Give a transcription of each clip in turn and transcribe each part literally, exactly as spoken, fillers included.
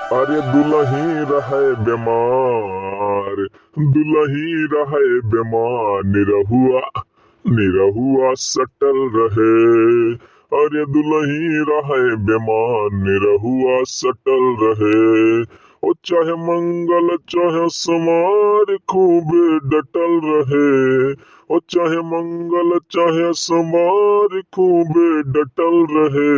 अरे दुलही रहे बेमार, दुलही रहे बेमार, निरहुआ, निरहुआ सटल रहे। अरे दुलही रहे बेमार, निरहुआ सटल रहे। ओ चाहे मंगल चाहे सोमार, खूबे डटल रहे। ओ चाहे मंगल चाहे सोमार, खूबे डटल रहे।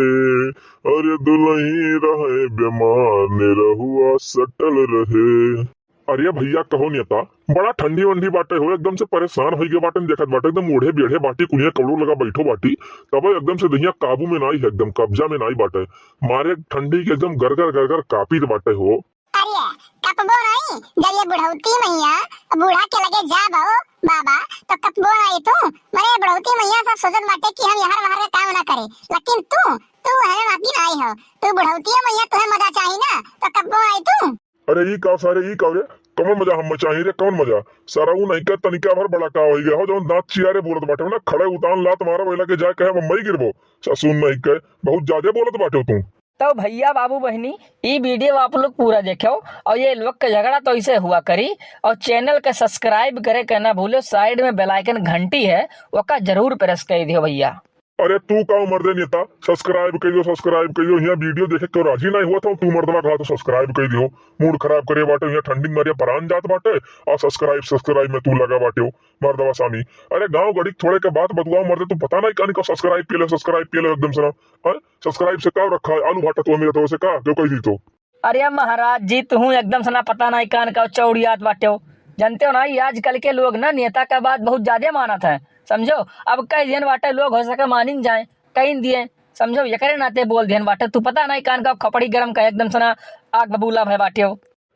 अरे दुलही रहे बेमार, निरहुआ सटल रहे। अरे भइया, कहो नेता, बड़ा ठंडी वंडी बाटे हो, एकदम से परेशान होइ गए बाटे, देखत बाटे एकदम ओढ़े बेढ़े बाटी, कुनिया कपड़ो लगा बैठो बाटी, तब एकदम से दहिया काबू में नाई है, एकदम कब्जा में नाई बाटे, मारे ठंडी के एकदम गरगर गरगर कापित बाटे हो। अरे कपबो नाई, जब ये बुढ़ौती मैया बूढ़ा के लगे जाबो बाबा, तो कपबो नाई तू। मरे बुढ़ौती मैया सब सोचत बाटे कि हम यहर वहर के काम ना करे, लेकिन तू, तू हमें माफी नाई हो, तू बुढ़ौती मैया, तुहे मजा चाही ना, तो कपबो नाई तू। अरे ई का सारे, ई का रे? कौन मजा हम चाही रे, कौन मजा? सारा ऊ नहीं का तनिका भर बड़ा का होइ गया हो, जौन दांत चियारे बोलत बाटे हो ना, खड़े उतान लात मारा वैला के जाए कहे हम मई गिरबो। ससुन नहीं के, बहुत ज्यादा बोलत बाटे हो तू। तो भइया बाबू बहिनी, ई video आप लोग पूरा देखो और ये लोग के झगड़ा तो ऐसे हुआ करी। और channel के subscribe करे के ना भूलो, side में bell icon घंटी है, ओका जरूर press कर दियो भइया। अरे तू का मर्दे नेता, subscribe करियो, subscribe करियो, यहाँ video देखे क्यों राजी नहीं हुआ था तू मर्दवा कहा तो subscribe कर दियो। Mood खराब करे बाटे, यहाँ ठंडी मारिया परान जात बाटे और subscribe, subscribe में तू लगा बाटे हो मर्दवा सामी। अरे गाँव गड़ी थोड़े के बात बतुआओ मर्दे, तू पता नहीं कान का subscribe के लिए, subscribe के लिए एकदम से ना, हैं? Subscribe से का रखा है? आलू भाटा तो मेरे तो से का क्यों कह दी तो? अरे महाराज जी, तुहूँ एकदम से ना पता नहीं कान का चौड़ियात बाटे हो। जानते हो ना, ये आजकल के लोग ना नेता का बात बहुत ज्यादा मानत है, समझो। अब कह दियन बाटे लोग, हो सके मानिन जाए, कहिन दिए, समझो, एकरे नाते बोल दियन बाटे। तू पता नहीं कान का खपड़ी गरम का एकदम से ना आग बबूला भय बाटे हो।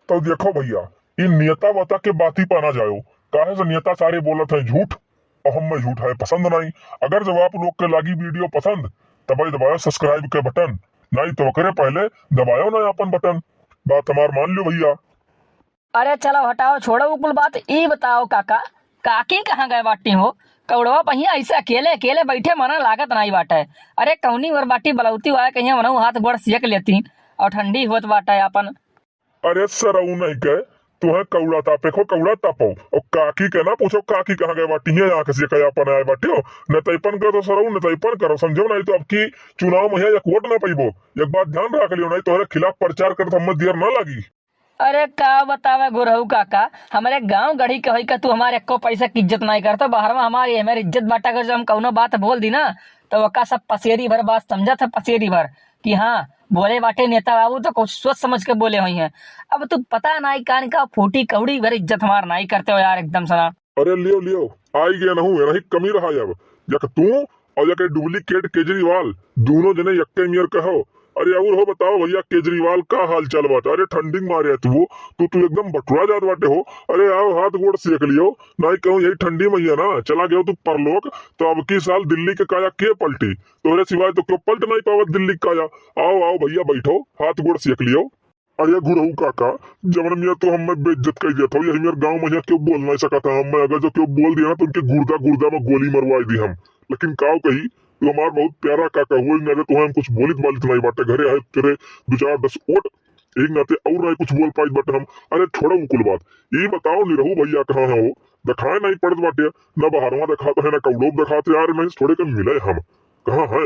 तो देखो भइया, इन नेता बता के बाती पा ना जाओ, काहे से नेता सारे बोलत हैं झूठ और हम में झूठ है पसंद नहीं। अगर जब आप लोग के लागी video पसंद, तब दबाओ subscribe के button, नहीं तो ओकरे पहले दबाओ ना अपन button। बात हमार मान लो भइया। अरे चलो हटाओ, छोड़ो उ कुल बात। ई बताओ काका, काकी कहाँ गए बाटी हो? कौड़वा पहिया ऐसे अकेले अकेले बैठे मना लागत नाई बाटे। अरे कौनी ओर बाटी बलौती वाए कहिया मनऊ हाथ गोड़ सेक लेती और ठंडी होत बाटे आपन। अरे सरऊ नहीं के, तुहे कौड़ा तापे को कौड़ा तापो। और काकी के ना पूछो, काकी कहाँ गए बाटी है, आँख से कहे अपन आए बाटी हो। न तैपन करो सरऊ, न तैपन करो, समझो नहीं तो अब की चुनाव में एक वोट ना पैबो। एक बात ध्यान रख लियो, नहीं तोहरे खिलाफ प्रचार करत हमें देर ना लागी। अरे का बतावे गुरहू काका, हमरे गांव गढ़ी के होई का तू हमारे एको पैसा की इज्जत नहीं करतो। बहरवा हमारी हमारी इज्जत बाटा कर, जो हम कौनो बात बोल दी ना तो ओका सब पसेरी भर बात समझत है, पसेरी भर कि हाँ बोले बाटे नेता बाबू तो कुछ सोच समझ के बोले हुई हैं। अब तू पता नहीं कान का फूटी कौड़ी भर इज्जत हमार नहीं करते हो यार एकदम से ना। अरे लियो लियो, आई गया नहू है, नहीं कमी रहा अब। जक तू और जके duplicate केजरीवाल, दोनों जने यक्के मियर कहो। अरे और हो बताओ भइया, केजरीवाल का हाल चाल बाटे? अरे ठंडी में मारे तू, तू, तू एकदम बटुरा जात बाटे हो। अरे आओ हाथ गोड़ सेक लियो, नहीं कहूँ यही ठंडी में ही है ना, चला गयो तू परलोक, तो अब की साल दिल्ली के काया के पलटी? तोहरे सिवाय तो क्यों पलट नहीं पावत दिल्ली के काया। आओ, आओ भइया बैठो, हाथ गोड़ सेक लियो। अरे गुरहू काका, जवन मियाँ तू हमें बेइज्जत कर दिया था, यही मेरे गाँव में यहाँ क्यों बोल नहीं सका था। हमें अगर जो क्यों बोल दिया ना तो उनके गुर्दा गुर्दा में गोली मरवाई दी हम। लेकिन काव कही, तू हमार बहुत प्यारा काका हुए, अगर तुम्हें हम कुछ बोलित बालित नहीं बाटे, घरे आए तेरे दो चार दस वोट, एक नाते और नहीं कुछ बोल पाई बाटे हम। अरे छोड़ो वो कुल बात, ये बताओ निरहू भइया कहाँ है हो? दिखाए नहीं पड़त बाटे, ना बहरवा दिखात है ना कौड़ो दिखात यार, नहीं थोड़े के मिले हम, कहाँ है?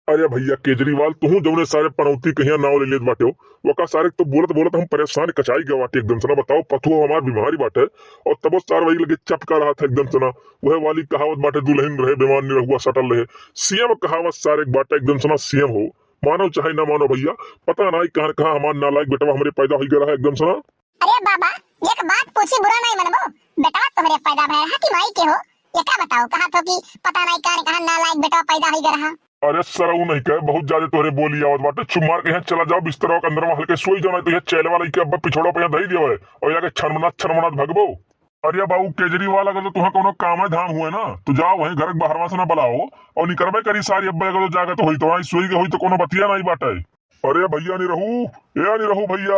अरे भइया केजरीवाल, तुहू जौने सारे पनौती कहिया नाव ले लेत बाटे हो, वका सारे तो बोलत बोलत हम परेशान कचाई गए बाटे एकदम से ना। बताओ पथुआ हमार बीमारी बाटे और तबो सार वही लगे चपका रहा था एकदम से ना। वह वाली कहावत बाटे, दुलहिन रहे बेमान निरहुआ सटल रहे। सीएम कहावत सारे एक बाटे एकदम से ना सीएम हो, मानो चाहे ना मानो भइया। पता नहीं कहाँ कहाँ हमार नालायक बेटवा हमरे पैदा होई गया रहा एकदम से ना। अरे बाबा, एक बात पूछी बुरा नहीं मनबो, बेटवा तोहरे पैदा भय रहा कि माई के हो? ये का बताओ, कहा थो कि पता नहीं कहाँ कहाँ नालायक बेटवा पैदा होई गया रहा। अरे सरऊ नहीं कहे, बहुत ज्यादा तोहरे बोली आवत बाटे। चुप मार के यहाँ चला जाओ, बिस्तरवा के अंदर में हल्के सोई जाओ, नहीं तो यहाँ चैले वाला के अब्बा पिछोड़ो पे यहाँ दही दियो है और यहाँ के छनमनात छनमनात भगबो। अरे बाबू केजरीवाल, अगर तो तुहा कोनो काम है धाम हुए ना, तो जाओ वहीं घर के बाहरवा से ना बुलाओ और निकरबे करी सारी अब्बा, अगर तो जागत होई तो वहीं सोई के होई तो कोनो बतिया नहीं बाटे। अरे भइया निरहू, ए निरहू भइया,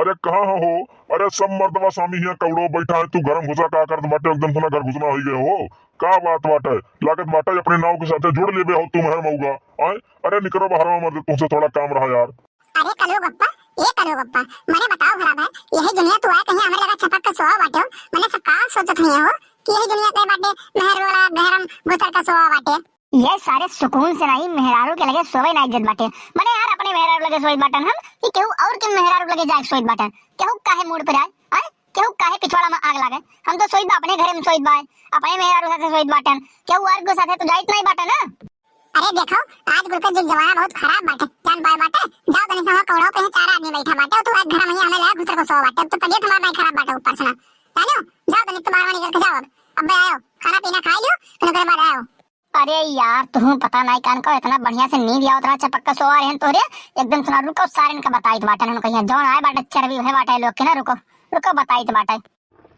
अरे कहाँ हो? अरे सब मर्दवा स्वामी हियाँ कौड़ो बैठा है, तू घर में घुसा का करत बाटे, एकदम से ना घर घुसना होई गए हो। का बात बाटे? लागत बाटे अपने नाव के साथे जोड़ लेबे हो तुम हर मौगा। आए, अरे निकरो बाहर में, मर्द तुमसे थोड़ा काम रहा यार। अरे कलयुग अप्पा, ए कलुआ बप्पा, मने बताओ भला भाई, यही दुनिया तू आए कहीं हमरे लगे चपक के सोवा बाटे हो? मने सब का सोचत हुई हो कि यही दुनिया के बाटे मेहर वाला घर में घुसर के सोवा बाटे? ये सारे सुकून से नहीं मेहरारू के लगे सोवे ना इज्जत बाटे। मने यार अपने मेहरारू लगे सोइत बाटन हम कि केहू और के मेहरारू लगे जाए सोइत बाटन? केहू काहे मूड़ पर आए? आए? केहू काहे पिछवाड़ा में आग लागे? हम तो सोइत बा अपने घरे में सोइत बा, अपने मेहरारू साथे सोइत बाटन, केहू और के साथे तो जाइत नहीं बाटन ना। अरे देखो, आजकल के जुग जमाना बहुत खराब बाटे, जान पाए बाटे, जाओ तनी से वहाँ कौड़ो कहीं चार आदमी बैठा बाटे, तू एक घर में ही हमें लगा घुसर को सो बाटे, अब तो तबीयत हमार नहीं खराब बाटे ऊपर से ना, जानो, जाओ तनी तुम्हारा निकल के जाओ, अब, अब आयो, खाना पीना खा लियो, फिर ओकरे बाद आयो। अरे यार, तुहूँ पता नहीं कान का इतना बढ़िया से नींद आवत रहा, चपक के सोवा रहन तोहरे, एकदम सुना, रुको, सारे इनका बताइत बाटे, हम कहिया जौन आए बाटे, चरबी है बाटे लोग के ना, रुको, रुको, बताइत बाटे।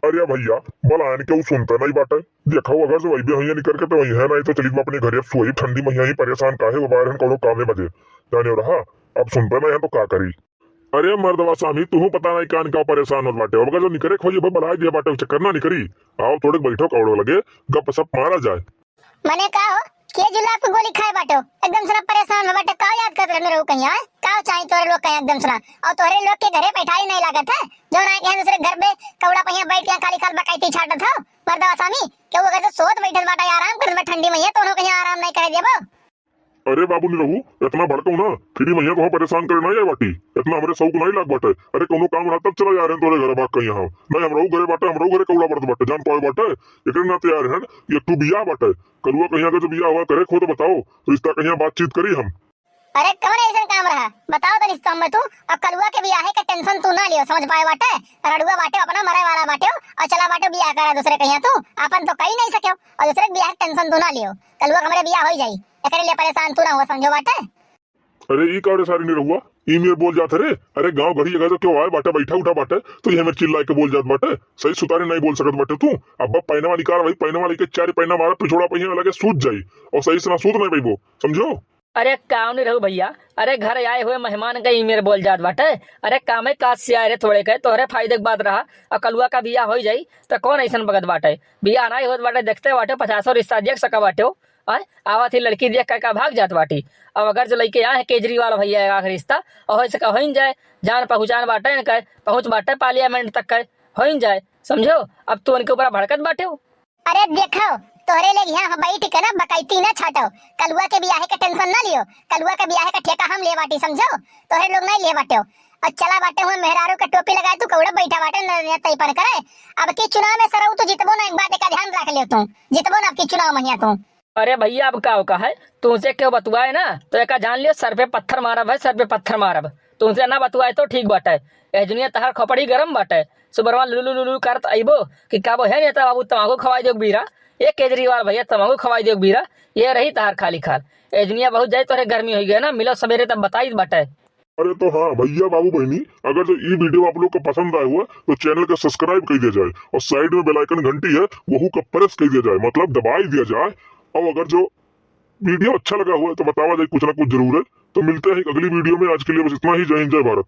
अरे भैया, भला आन के उ सुनते नहीं बाटे। देखो, अगर जो वही भी हियाँ निकर के तो वही है, नहीं तो चलित बा अपने घरे सोई, ठंडी महिया ही परेशान काहे हो बाहर हम कौनो कामे बजे। जाने रहा, अब सुनते नहीं है तो का करी? अरे मर्दवा स्वामी, तुहूँ पता नहीं कान का परेशान होत बाटे। अब अगर जो निकरे खोजे भाई बलाई दिया बाटे, चक्कर ना निकरी। आओ थोड़े बैठो कौड़ो लगे, गप सप मारा जाए। मने का हो, के जुलाब के गोली खाए बाटो? एकदम से ना परेशान में बाटे, का याद करत रहने रहू कहीं, आय? का चाही तोरे लोग कहीं एकदम से ना? और तोरे लोग के घरे बैठाई नहीं लागत है, जो ना कहीं दूसरे घर पे कौड़ा पहिया बैठ के खाली खाल बकाइती छाटत हो? मर्दवा स्वामी, केहू अगर से सोत बैठल बाटा, आराम करत बा ठंडी में, ये तो उन्हों कहीं आराम नहीं करे देबो। अरे बाबू निरहू, इतना भड़कऊ ना, फिर महिया को परेशान करे ना आए बाटी, इतना हमरे शौक नहीं लाग बाटे। अरे कौनो काम रहा तब चला जा रहे हैं तोरे घर भाग कहीं हम, नहीं हमरो घरे बाटे, हमरो घरे कौड़ा बरत बाटे, जान पाए बाटे, एकरे नाते आ रहे हैं, एक तू बियाह बाटे, कलुआ कहीं अगर जो बियाह हुआ करे खो तो बताओ, रिश्ता कहीं बातचीत करी हम। अरे कौन ऐसा काम रहा, बताओ तो रिश्ता में तू, अब कलुआ के बियाह के टेंशन तू ना लियो, समझ पाए बाटे, रड़ुआ बाटे अपना मरे वाला बाटे, और चला बाटे बियाह करा दूसरे कहीं तू, अपन तो कही नहीं सके, और दूसरे के बियाह के टेंशन तू ना लियो, कलुआ के हमरे बियाह हो जाई, एकरे लिए परेशान तू ना हो, समझो बाटे। अरे ई का रे सारी निरहुआ, ई मेर बोल जात रे। अरे गाँव घरी अगर तो क्यों आए बाटे, बैठा उठा बाटे, तो ये मेर चिल्ला के बोल जात बाटे। सही सुतारे नहीं बोल सकत बाटे तू। अब पैनवा निकाल भाई, पैनवा लेके चार पैना मारा, पिछोड़ा पहिया लगे सूत जाई। और सही से ना सूत नहीं पैबो, समझो। अरे काव निरहू भैया, अरे घर आए हुए मेहमान का ई मेर बोल जात बाटे। अरे कामे काज से आए रे थोड़े के, तोहरे फायदे के बात रहा। और कलुआ का बियाह हो जाई तो कौन ऐसन बगत बाटे? बियाह नहीं होत बाटे, देखते बाटे पचासों रिश्ता देख सका बाटे हो। आय, आवत ही लड़की देख के का भाग जात बाटी। अब अगर जो लइके आए हैं केजरीवाल भैया का रिश्ता, और हो सका होइन जाए, जान पहुँचान बाटे इनका, पहुँच बाटे पार्लियामेंट तक के, होइन जाए, समझो। अब तू उनके ऊपर भड़कत बाटे हो। अरे देखो, तोहरे लोग यहाँ बैठ के ना बकैती ना छाटो, कलुआ के बियाहे के टेंशन ना लियो, कलुआ के बियाहे का ठेका हम ले बाटी, समझो, तोहरे लोग नहीं ले बाटे हो। और चला बाटे हुए मेहरारू के टोपी लगाए, तू कौड़ा बैठा बाटे न, न तैपन करे। अब की चुनाव में सरऊ तू जितबो ना, एक बात का ध्यान रख लियो तू, जितबो ना अब की चुनाव महिया तू। अरे भैया, अब का होका है, तुमसे क्यों बतुआए ना, तो एका जान लियो, सर पे पत्थर मारब है, सर पे पत्थर मारब। तुमसे ना बतुआए तो ठीक बाटे। ए दुनिया तहार खोपड़ी गरम बाटे। सुबरवा लुलु लुलु करत अइबो कि काबो है नेता बाबू तमाकू खवाई दियो बीरा। ए केजरीवाल भैया तमाकू खवाई दियो बीरा। ये रही तहार खाली खाल। ए दुनिया बहुत जाए तोरे गर्मी होई गए ना, मिलो सवेरे तब बताई बाटे। अरे तो हाँ भैया बाबू बहनी, अगर जो ई वीडियो आप लोग को पसंद आए हुआ तो चैनल का सब्सक्राइब कर दिया जाए और साइड में बेल आइकन घंटी है वहू का प्रेस कर दिया जाए, मतलब दबाई दिया जाए। और अगर जो वीडियो अच्छा लगा हुआ है तो बतावा जाए कुछ ना कुछ जरूर है। तो मिलते हैं एक अगली वीडियो में, आज के लिए बस इतना ही। जय हिंद, जय भारत।